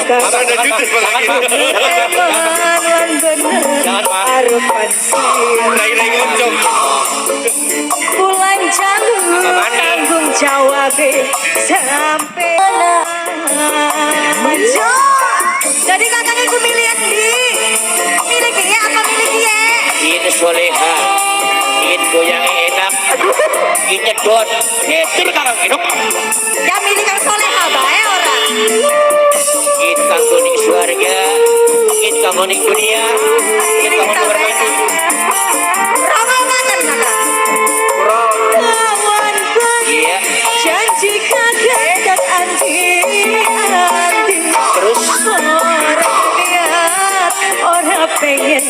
Ada judes lagi. Eman lan bener Jangan, Pak. Arepan sira. Rai-rai ngoncong. Kula njaluk Apa maneh? Tanggung jawab sampai. Jadi kakak iku milih endi? Milih kiye apa milih kiye? Ini soleha. Ini goyang enak. Ini nyedot. Nyetir kakang enak. Ya milih kang soleha bae ora. Ini kanggo ning swarga. Ini kanggo ning dunia. Ini kanggo Kita kamar bae. Mandi. Rama mangan kakak. Kawan bengi janji kakak dan anti anti. Terus? Ora niat ora pengen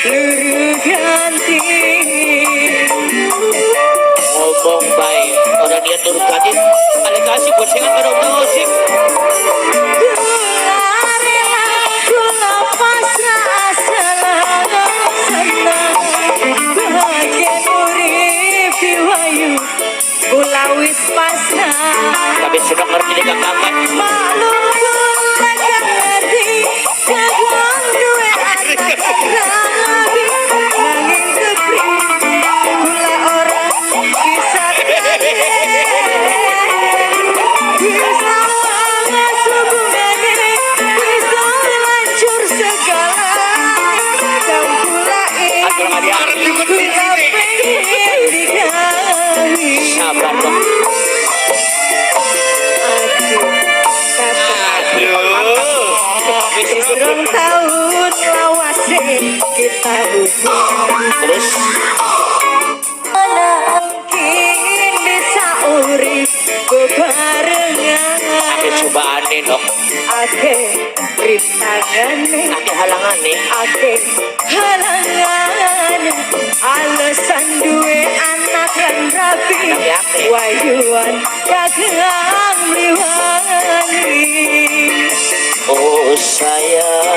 luru ganti. Ngomong baik. Orang dia turun ganti. Ale kasih boncengan karo musik. Kula rela, kula pasrah asal seneng bagian urip diwayu kula wis pasrah. Tapi sudah ngerti dengan kakak. Maklum kula gak ngerti kaguang duwe anak rabi nanging kepriye kula ora bisa wis lawas hubungane wis hancur segala kang kula Atur ingin kula pengen digawi. Sabar dong. Aduh, kakak. Aduh. Wis 2 tahun lawase kita hubungan. Terus? Mungkin bisa urip bebarengan. Akeh cobaane dong. Akeh rintangane. Akeh halangane. Akeh halangan alasan duwe anak lan rabi. Anak akeh. Wayuan kakang mliwani. Oh sayang.